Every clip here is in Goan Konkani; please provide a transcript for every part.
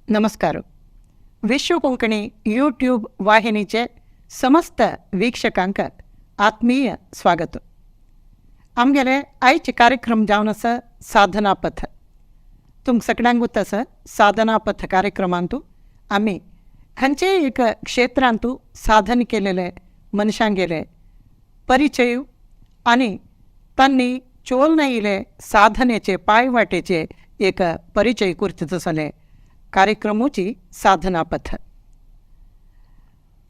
नमस्कार. विश्व कोंकणी यूट्यूब वाहिनीचे समस्त वीक्षकांक आत्मीय स्वागत. आमगेले आयचे कार्यक्रम जावन आसा साधनापथ. तुमकां सगळ्यांकूच आसा, साधनापथ कार्यक्रमांतू आमी खंयचेय एक क्षेत्रांतू साधन केलेले मनशांगेले परिचय आनी तांणी चोल येयले साधनेचे पायवाटेचे एक परिचय करचे तसले कार्यक्रमूची साधनापथ.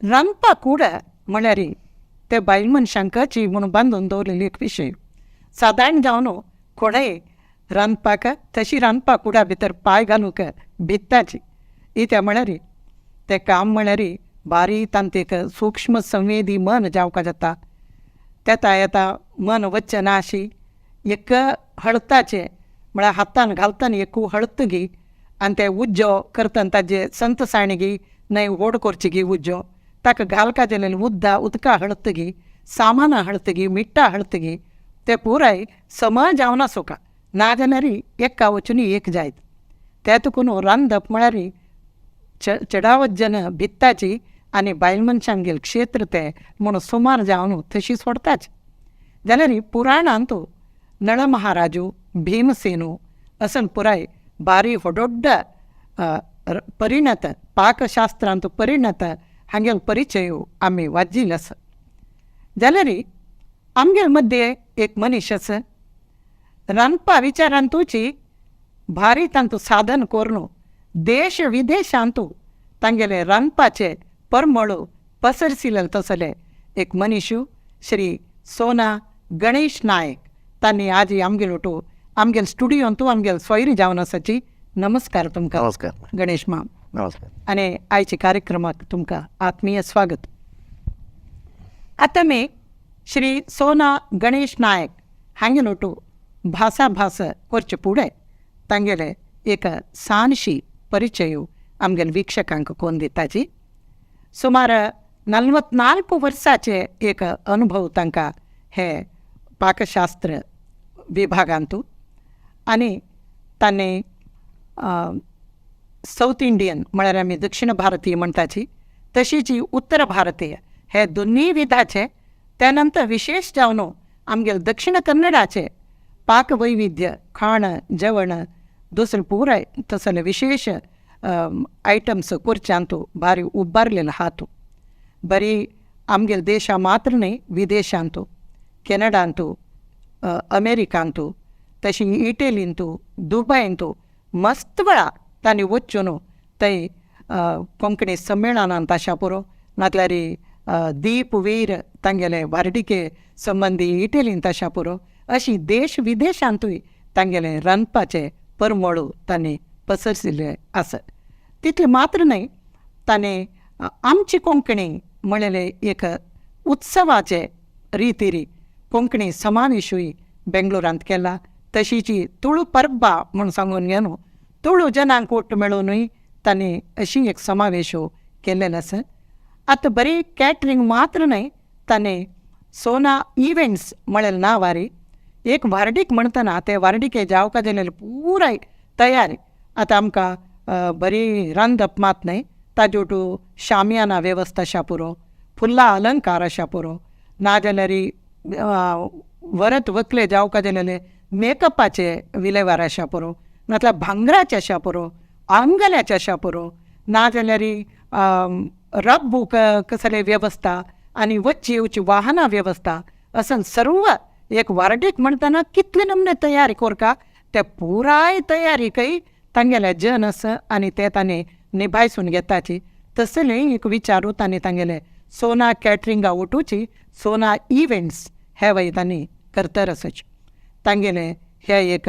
रांदपा कूड म्हळ्यार ते बायल मनशांकची म्हणून बांदून दवरलेली एक विशय. सादारण जावन कोणय रांदपाक तशी रांदपा कुडा भितर पांय घालूंक भित्ताची. इत्या म्हळ्यार तें काम म्हळ्यार बारी तांतेक सूक्ष्म संवेदी मन जावंक जाता. तेता येता मन वचना अशी एक हळताचें, म्हळ्यार हातान घालतना एक हळतगी आनी ते उज्जो करतना ताजे संतसाणी गी न्हय व्हड करची गी उज्जो, ताका घालका जालेलें उद्दा उदकां हळतगी, सामानां हळतगी, मिट्टां हळतगी, ते पुराय समा जावन आसूंका, नाजाल्यार एका वचून एक जायत. ते तुकून रांदप म्हळ्यार चडावत जन भित्ताची आनी बायल मनशांगेल क्षेत्र तें म्हूण सुमार जावन तशी सोडताच. जाल्यार पुराणांत नळ महाराजू, भीमसेनू असन पुराय बारी व्हडोड्ड परिणत पाकशास्त्रांत परिणत हांगेल परिचय आमी वाजिल्लो आसा. जाल्यार आमगेल मद्दे एक मनीस आसा, रांदपा विचारांतूची भारी तांतू साधन करून देश विदेशांतू तांगेले रांदपाचे परमळ पसरसिले तसले एक मनीशू श्री सोना गणेश नायक. तांणी आजी आमगेल ओटू आमगेल स्टुडियोंतू आमगेल सोयरी जावन आसाची. नमस्कार तुमकां. नमस्कार. गणेश माम. नमस्कार. आनी आयच्या कार्यक्रमाक तुमकां आत्मीय स्वागत. आतां मी श्री सोना गणेश नायक हांगेल ओटू भासाभास करचे फुडें तांगेले एक सानशी परिचय आमगेले वीक्षकांक कोन दिताची. सुमार 44 वर्साचे एक अनुभव तांकां हे पाकशास्त्र विभागांतू आनी तांणी सावथ इंडियन म्हळ्यार आमी दक्षिण भारतीय म्हणटाची तशीच उत्तर भारतीय हे दोनूय विधाचे, त्या नंतर विशेष जावन आमगेले दक्षिण कन्नडाचे पाक वैविध्य, खाण जेवण दुसरें पुराय तसले विशेष आयटम्स करच्यांतू भारी उबारलेलो आहा. बरी आमगेले देशा मात्र न्हय, विदेशांतू, कॅनडांतू, अमेरिकांतू, तशी इटलींतू, दुबयंतू मस्त वेळा तांणी वचून थंय कोंकणी संमेळनांत आशा पुरो, नातल्यार दीप वीर तांगेले व्हार्डिके संबंदी इटलींत आशा पुरो, अशी देश विदेशांतूय तांगेले रांदपाचे परमळू तांणी पसरशिल्ले आसा. तितलें मात्र न्हय, ताणें आमची कोंकणी म्हणलेले एक उत्सवाचे रितीरी कोंकणी समावेशूय बेंगलोरांत केला. तशीची तुळू परबा म्हूण सांगून घेवन तुळू जनांक ओट मेळोवनूय तांणी अशी एक समावेश केल्लेलो आसा. आतां बरी कॅटरींग मात्र न्हय, ताणें सोना इव्हेंट्स म्हळेलें नांवारी एक व्हार्डीक म्हणटना ते व्हार्डिके जावका जालेले पुराय तयारी. आतां आमकां बरी रांदप मात न्हय, ताजे ओटू शामियाना वेवस्था आशा पुरो, फुलां अलंकार आशा पुरो, नाजाल्यार वरत वकले जावका जालेले मेकअपाचे विलेवार आशा पुरो, नाजाल्यार भांगराचे आशा पुरो, आंगल्याचे आशा पुरो, नाजाल्यार रब्बू कसले वेवस्था आनी वच्ची येवची वाहनां वेवस्था असन सर्व एक वार्डीक म्हणटना कितले नमने तयारी कोरका ते पुराय तयारीकय तांगेले जन आसा आनी ते तांणी निभायसून घेताची. तसले एक विचारू तांणी तांगेले सोना कॅटरिंगा वटूची सोना इव्हेंट्स हे वय तांणी करतर आसाची. तांगेले हे एक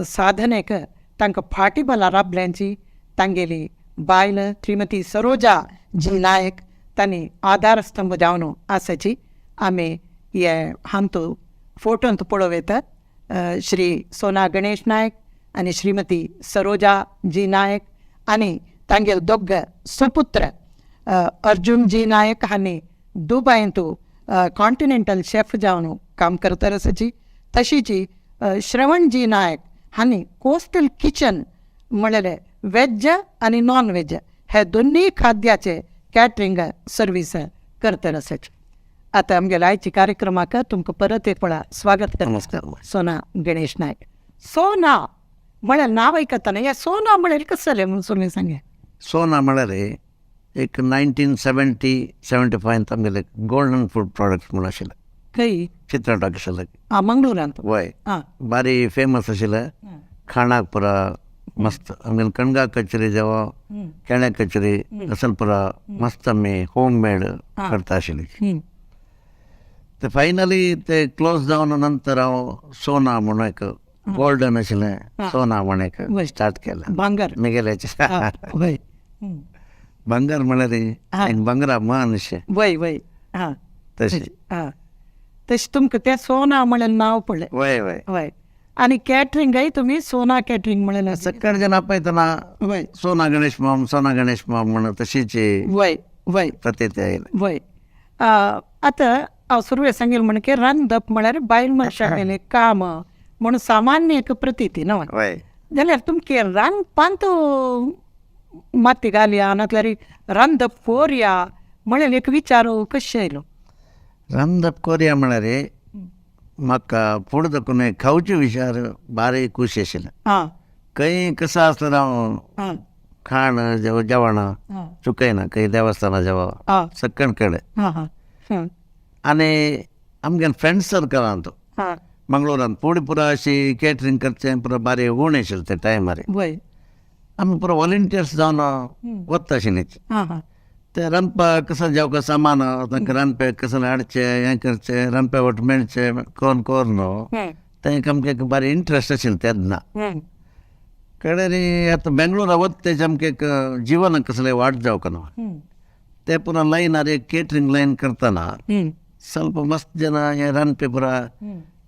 साधनेक तांकां फाटी बला राबल्यांची तांगेली बायल श्रीमती सरोजा जी नायक तांणी आधारस्तंभ जावन आसाची. आमी हे हांतू फोटोंत पळोवं येता श्री सोना गणेश नायक आनी श्रीमती सरोजा जी नायक आनी तांगेले दोग सुपुत्र अर्जुन जी नायक हांणी दुबयंतू कॉन्टिनेंटल शेफ जावन काम करता आसाची. तशीच श्रवण जी नायक हांणी कोस्टल किचन म्हणलेले वेज आनी नॉन वेज हे दोन्ही खाद्याचे कॅटरींग सर्वीस करतले आसात. आतां आमगेल्या आयच्या कार्यक्रमाक तुमकां परत एक वेळा स्वागत करता. नमस्कार. सोना गणेश नायक. सोना म्हळ्यार नांव आयकतना ह्या सोना म्हळ्यार कसलें जालें म्हणून तुमी सांगे. सोना म्हळ्यार एक 1970-75 आमगेले गोल्डन फूड प्रॉडक्ट्स म्हणून आशिल्लें. खंय? चित्रा टॉकीज लागीं. आं, मंगळुरांत. वय, बारी फेमस आशिल्लें खाणाक पुरा मस्त. आमगेले कणगा कचरी जेवो, केळ्या कचरी असल पुरा मस्त आमी होम मेड करता आशिल्ली. ते फायनली ते क्लोज जावन नंतर हांव सोना म्हणून एक गोल्डन आशिल्लें सोना म्हणून एक स्टार्ट केलें. भांगर. मिगेल्याचें वय भांगर म्हळ्यार एक भांगरा मान अशें. वय वय हां. तशें. हां, तशें तुमकां तें सोना म्हळ्यार नांव पडलें. वय वय. वय, आनी कॅटरींगय तुमी सोना कॅटरींग म्हळ्यार आसा. सकाळच्यान आपयतना वय सोना गणेश माम, सोना गणेश माम म्हणून तशीच वय वय प्रतीत आयली. वय, आतां हांव सुरवेक सांगील म्हण की रांदप म्हळ्यार बायल मनशागेलें काम म्हणून सामान्य एक प्रतीती न्हय? वय. जाल्यार तुमगे रांदपांत माती घालया नातल्यार रांदप कोरया म्हळ्यार एक विचार कशें आयलो? रांदप कोरया म्हळ्यार म्हाका फुडें दाखोवन खावचे विचार बारी खुशी आशिल्लें. खंय कसो आसतना हांव खाण जेवण चुकयना, खंय देवस्थानां जेवप सगळे कडेन. हां हां आनी आमगे फ्रेंड सर्कलांत मंगळुरांत फुडें पुरा अशी कॅटरींग करचें पुरा बारी उणें आशिल्लें ते टायमार. आमी पुरा वॉलंटियर्स जावन वता आशिल्लीं. हां हां ते रांदपाक कसो जेवपाक सामान तांकां रांदप्याक कसो हाडचें, हें करचें, रांदप्या वट मेळचें कोन्न कोन्न न्हू तें आमकां एक बारी इंट्रस्ट आशिल्लें तेन्ना. कळ्ळें रे, आतां बेंगळुरा वता तेजें आमकां एक जिवनाक कसलें वाट जावंक ना ते पुरा लायनार एक केटरींग लायन करतना ಸ್ವಲ್ಪ मस्त ಜನ हे रांदपी पुरा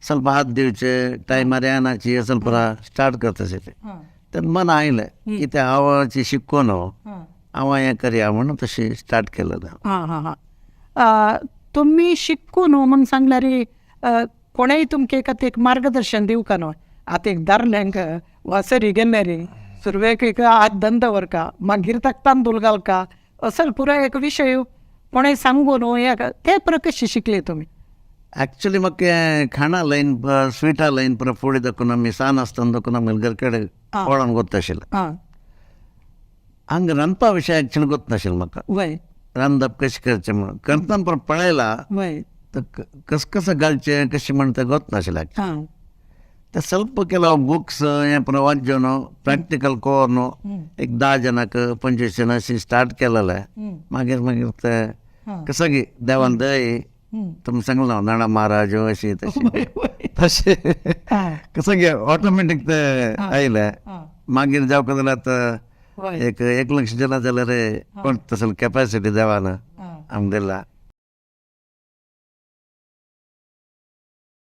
ಸ್ವಲ್ಪ हात दिवचे टायमार येनाची असं पुरा स्टार्ट करता आशिल्लें. तेन्ना मन आयलें की तें हांव शिकून हांव हें करया म्हणून तशें स्टार्ट केलें. हां हां हां, तुमी शिकून म्हणून सांगल्यार कोणेय तुमकां एक आतां एक मार्गदर्शन दिवका न्हय. आतां एक दारल्यांक वासरी गेल्ले रे सुरवेक एक हात धंदो व्हरका मागीर ताका तांदूळ घालका असो पुराय एक विशय कोणेय सांगू न्हू हें ते पुरा कशी शिकले तुमी? ॲक्च्युली म्हाका खाणा लायन स्विटा लायन पुरा फुडें दाखोवन आमी सान आसतना दाखोवन आमगे घर कडेन पळोवन गोत्ता आशिल्लें. हांगा रांदपा विशय ॲक्च्युली गोत नाशिल्लें म्हाका. रांदप कशें करचें म्हणून करतना पुरा पळयला तर कस कसं घालचें कशें म्हण तें गोत नाशिल्लें. ते ಸ್ವಲ್ಪ ಕೆಲವು बुक्स हें पुरा वाचून प्रॅक्टिकल करून एक 10 जणांक 25 जणां अशी स्टार्ट केलेलें. मागीर मागीर ते कसं की देवान दय तुमी सांगलां नाणा महाराज अशी तशी तशें कसं की ऑटोमॅटीक ते आयलें. मागीर जावंक जाल्यार आतां एक 1 लक्ष जणां जाल्यार कोण तसली कॅपॅसिटी देवान आमकां दिला.